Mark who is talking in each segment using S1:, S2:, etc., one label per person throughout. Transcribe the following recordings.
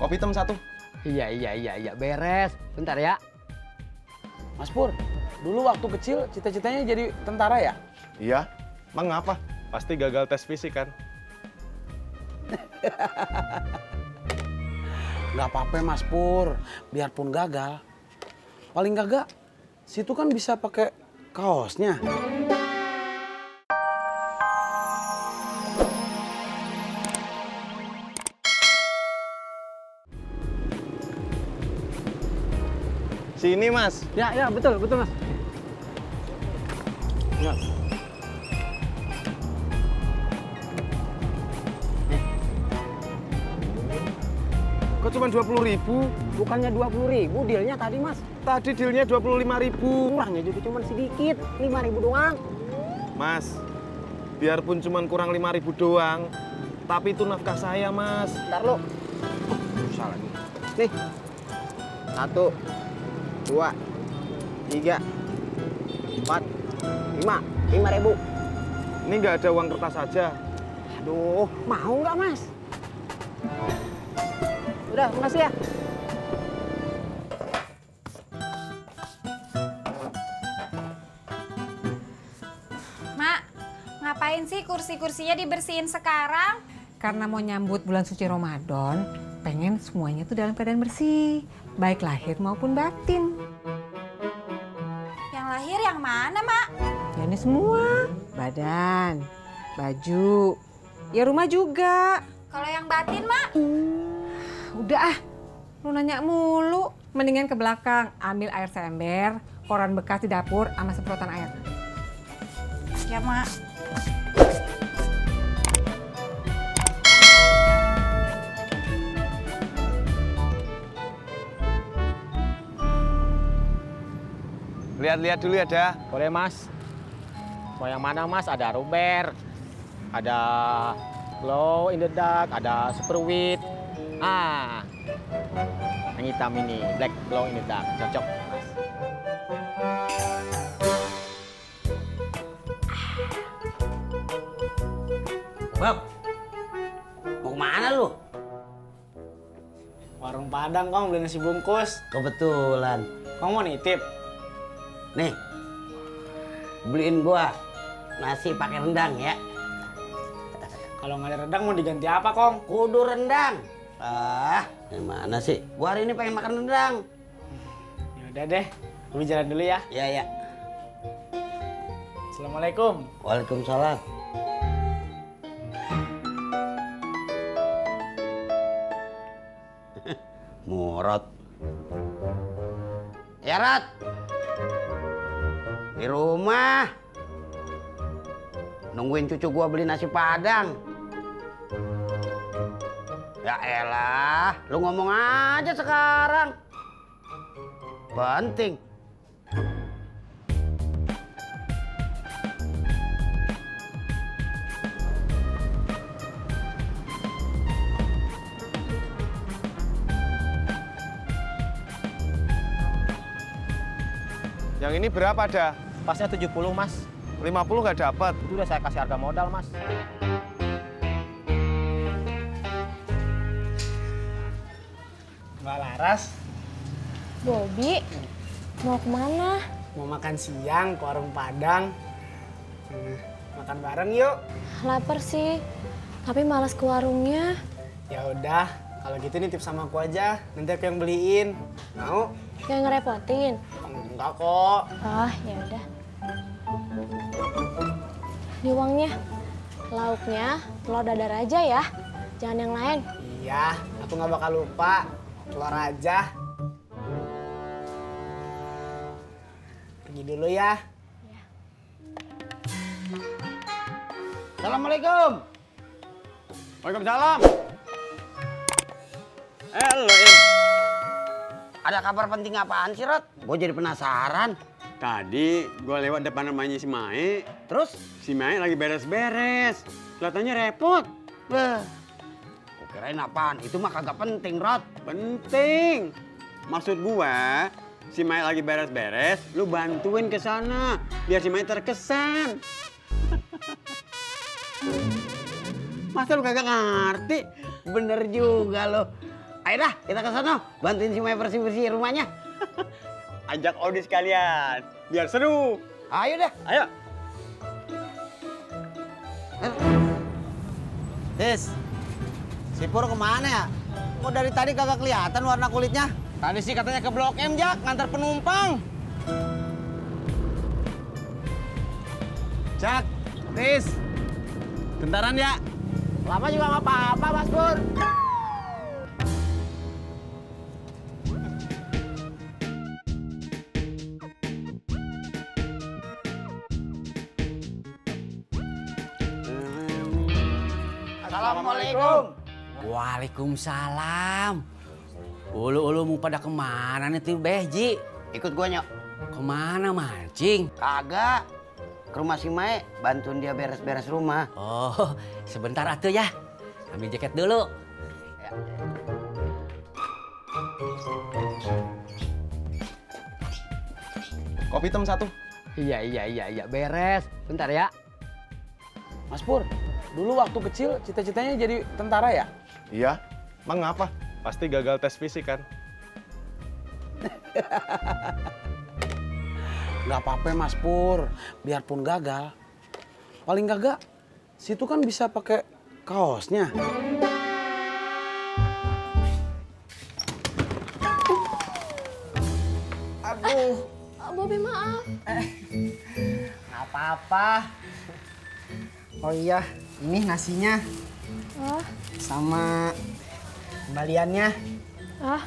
S1: Kopi hitam satu.
S2: Iya, beres. Bentar ya.
S3: Mas Pur, dulu waktu kecil cita-citanya jadi tentara ya?
S1: Iya, emang ngapa? Pasti gagal tes fisik kan?
S3: Nggak apa-apa Mas Pur, biarpun gagal. Paling kagak, situ kan bisa pakai kaosnya.
S1: Sini Mas.
S2: Ya, betul Mas. Ya.
S1: Kok cuma 20.000?
S2: Bukannya 20.000 dealnya tadi Mas.
S1: Tadi dealnya 25.000.
S2: Kurangnya juga cuma sedikit, 5.000 doang.
S1: Mas, biarpun cuma kurang 5.000 doang, tapi itu nafkah saya Mas.
S2: Ntar lo.
S3: Susah lagi.
S2: Nih. 1, 2, 3, 4, 5. 5.000.
S1: Ini nggak ada uang kertas saja.
S2: Aduh, mau nggak Mas? Udah, makasih ya.
S4: Mak, ngapain sih kursi-kursinya dibersihin sekarang?
S5: Karena mau nyambut bulan suci Ramadan, pengen semuanya tuh dalam keadaan bersih, baik lahir maupun batin.
S4: Yang lahir yang mana, Mak?
S5: Ya ini semua, badan, baju, ya rumah juga.
S4: Kalau yang batin, Mak?
S5: Udah lu nanya mulu. Mendingan ke belakang, ambil air seember, koran bekas di dapur, sama semprotan air.
S4: Ya, Mak.
S1: Lihat-lihat dulu ya, dah.
S6: Boleh Mas. Mau yang mana Mas? Ada Ruber, ada Glow in the Dark, ada Super Wheat. Yang hitam ini, Black Glow in the Dark, cocok Mas.
S2: Bab, mau kemana lu?
S3: Warung Padang, Kong, beli nasi bungkus.
S2: Kebetulan.
S3: Kong mau nitip?
S2: Nih, beliin gua nasi pakai rendang ya.
S3: Kalau nggak ada rendang mau diganti apa, Kong?
S2: Kudu rendang. Gimana sih? Gua hari ini pengen makan rendang.
S3: Ya udah deh, gue jalan dulu ya.
S2: Ya.
S3: Assalamualaikum.
S2: Waalaikumsalam. Murad. Ya, Rat. Di rumah. Nungguin cucu gua beli nasi Padang. Ya elah, lu ngomong aja sekarang. Penting.
S1: Yang ini berapa, dah?
S6: Pasnya 70 Mas.
S1: 50 nggak dapat.
S6: Itu udah saya kasih harga modal Mas.
S3: Mbak Laras,
S7: Bobi, mau kemana?
S3: mau makan siang ke warung Padang. Makan bareng yuk.
S7: Lapar sih, tapi malas ke warungnya.
S3: Ya udah, kalau gitu nitip sama aku aja. Nanti aku yang beliin. Mau?
S7: Kayak ngerepotin.
S3: Enggak kok.
S7: Oh, ya udah. Ini uangnya. Lauknya telur dadar aja ya. Jangan yang lain.
S3: Iya, aku nggak bakal lupa. Keluar aja. Pergi dulu ya.
S2: Assalamualaikum.
S6: Waalaikumsalam.
S2: Halo, Im. Ada kabar penting apaan sih, Rod? Gue jadi penasaran.
S8: Tadi gue lewat depan rumahnya si Mae.
S2: Terus?
S8: Si Mae lagi beres-beres. Kelihatannya repot.
S2: Gue kirain apaan? Itu mah kagak penting, Rod.
S8: Penting. Maksud gua, si Mae lagi beres-beres, lu bantuin ke sana biar si Mae terkesan.
S2: Masa lu kagak ngerti? Bener juga lo. Ayo dah, kita ke sana. Bantuin si Mai bersih-bersih rumahnya.
S8: Ajak Odi sekalian, biar seru.
S2: Ayo dah.
S8: Ayo.
S2: Tis, si Pur kemana ya? Kok dari tadi kagak kelihatan warna kulitnya?
S3: Tadi sih katanya ke Blok M, Jak, ngantar penumpang.
S1: Jak, Tis, bentaran ya.
S2: Lama juga nggak apa-apa, Mas Pur. Assalamualaikum.
S9: Waalaikumsalam. Ulu-ulu mau pada kemana nih tuh Behji?
S2: Ikut gua, Nyok.
S9: Kemana mancing?
S2: Kagak. Ke rumah si Mai, bantuin dia beres-beres rumah.
S9: Oh, sebentar atuh ya. Ambil jaket dulu.
S1: Kopi hitam 1.
S9: Iya, beres. Bentar ya.
S3: Mas Pur, dulu waktu kecil cita-citanya jadi tentara ya?
S1: Iya, emang ngapa? Pasti gagal tes fisik kan?
S3: Nggak apa-apa Mas Pur, biarpun gagal. Paling kagak, situ kan bisa pakai kaosnya.
S7: Aduh. Bobi maaf.
S2: Nggak apa-apa. Oh iya, ini nasinya
S7: Oh,
S2: sama kembaliannya.
S7: ah,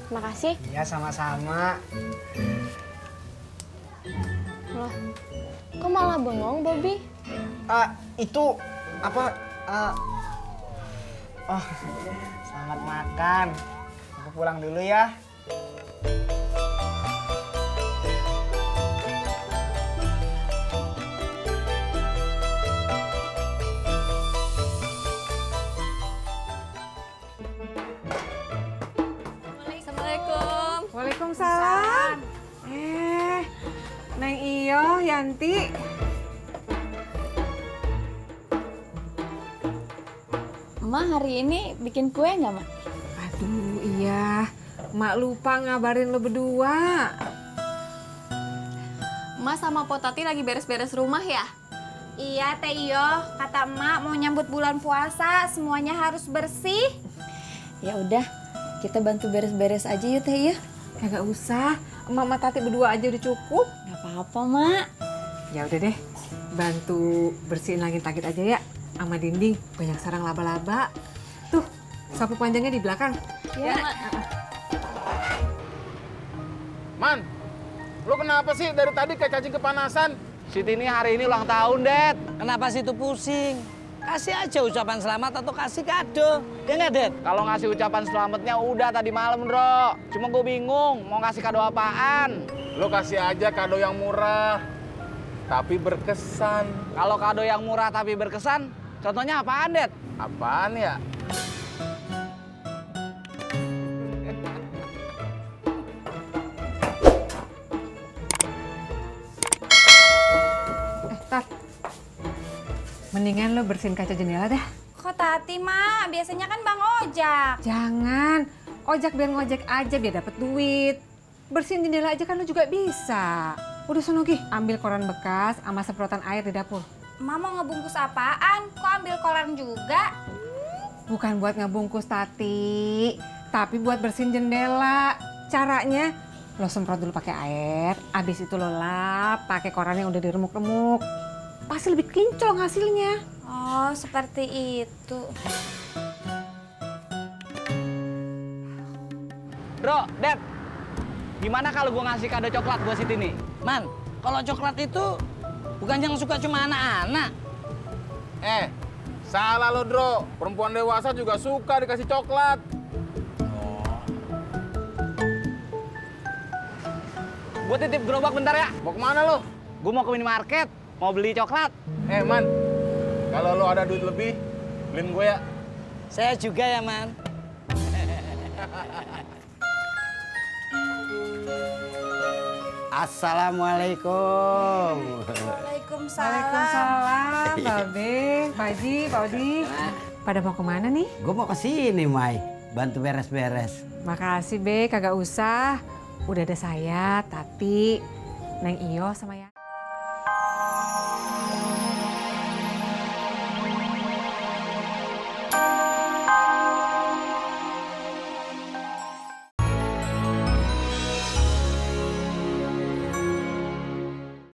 S7: makasih.
S2: Ya sama-sama.
S7: Loh, kok malah bengong, Bobi?
S2: Itu apa? Oh, selamat makan. Aku pulang dulu ya.
S7: Assalamualaikum.
S5: Waalaikumsalam. Neng Iyo, Yanti.
S7: Emak hari ini bikin kue nggak, Mak?
S5: Aduh, iya. Mak lupa ngabarin lo berdua.
S7: Emak sama Potati lagi beres-beres rumah ya?
S4: Iya Teh Iyo, kata emak mau nyambut bulan puasa semuanya harus bersih.
S7: Ya udah, kita bantu beres-beres aja yuk Teh Iyo.
S5: Kagak usah, emak sama Tati berdua aja udah cukup.
S7: Gak apa-apa, Mak.
S5: Ya udah deh, bantu bersihin langit-langit aja ya. Sama dinding, banyak sarang laba-laba. Tuh, sapu panjangnya di belakang.
S7: Ya, Mak.
S10: Man, lu kenapa sih dari tadi kayak cacing kepanasan? Siti ini hari ini ulang tahun, Det.
S9: Kenapa sih itu pusing? Kasih aja ucapan selamat atau kasih kado. Ya nggak, Det?
S10: Kalau ngasih ucapan selamatnya udah tadi malam, Bro. Cuma gue bingung mau ngasih kado apaan. Lu kasih aja kado yang murah, tapi berkesan.
S6: Kalau kado yang murah tapi berkesan, contohnya apaan, Det?
S10: Apaan ya?
S5: Tat, mendingan lo bersihin kaca jendela dah.
S4: Kok Tati, Mak? Biasanya kan Bang Ojak.
S5: Jangan, ojek biar ngojek aja biar dapet duit. Bersihin jendela aja kan lo juga bisa. Udah sono Gi, ambil koran bekas sama semprotan air di dapur.
S4: Emak mau ngebungkus apaan? Kok ambil koran juga?
S5: Bukan buat ngebungkus Tati, tapi buat bersihin jendela. Caranya lo semprot dulu pakai air, abis itu lo lap pakai koran yang udah diremuk-remuk. Pasti lebih kinclong hasilnya.
S4: Oh, seperti itu.
S6: Bro, Det, gimana kalau gue ngasih kado coklat buat Siti nih?
S9: Man, kalau coklat itu bukan yang suka cuma anak-anak.
S10: Salah lo, Bro. Perempuan dewasa juga suka dikasih coklat.
S6: Gue titip gerobak bentar ya.
S10: Mau kemana lo?
S6: Gue mau ke minimarket, mau beli coklat.
S10: Man, kalau lo ada duit lebih, beliin gue ya.
S9: Saya juga ya, Man.
S2: Assalamualaikum.
S4: Waalaikumsalam.
S5: Waalaikumsalam, Babe, Pak Haji, Pak Odi. Pada mau kemana nih?
S2: Gue mau ke sini, Mai. bantu beres-beres.
S5: Makasih Be, kagak usah. Udah ada saya, Tati, Neng Iyo sama ya.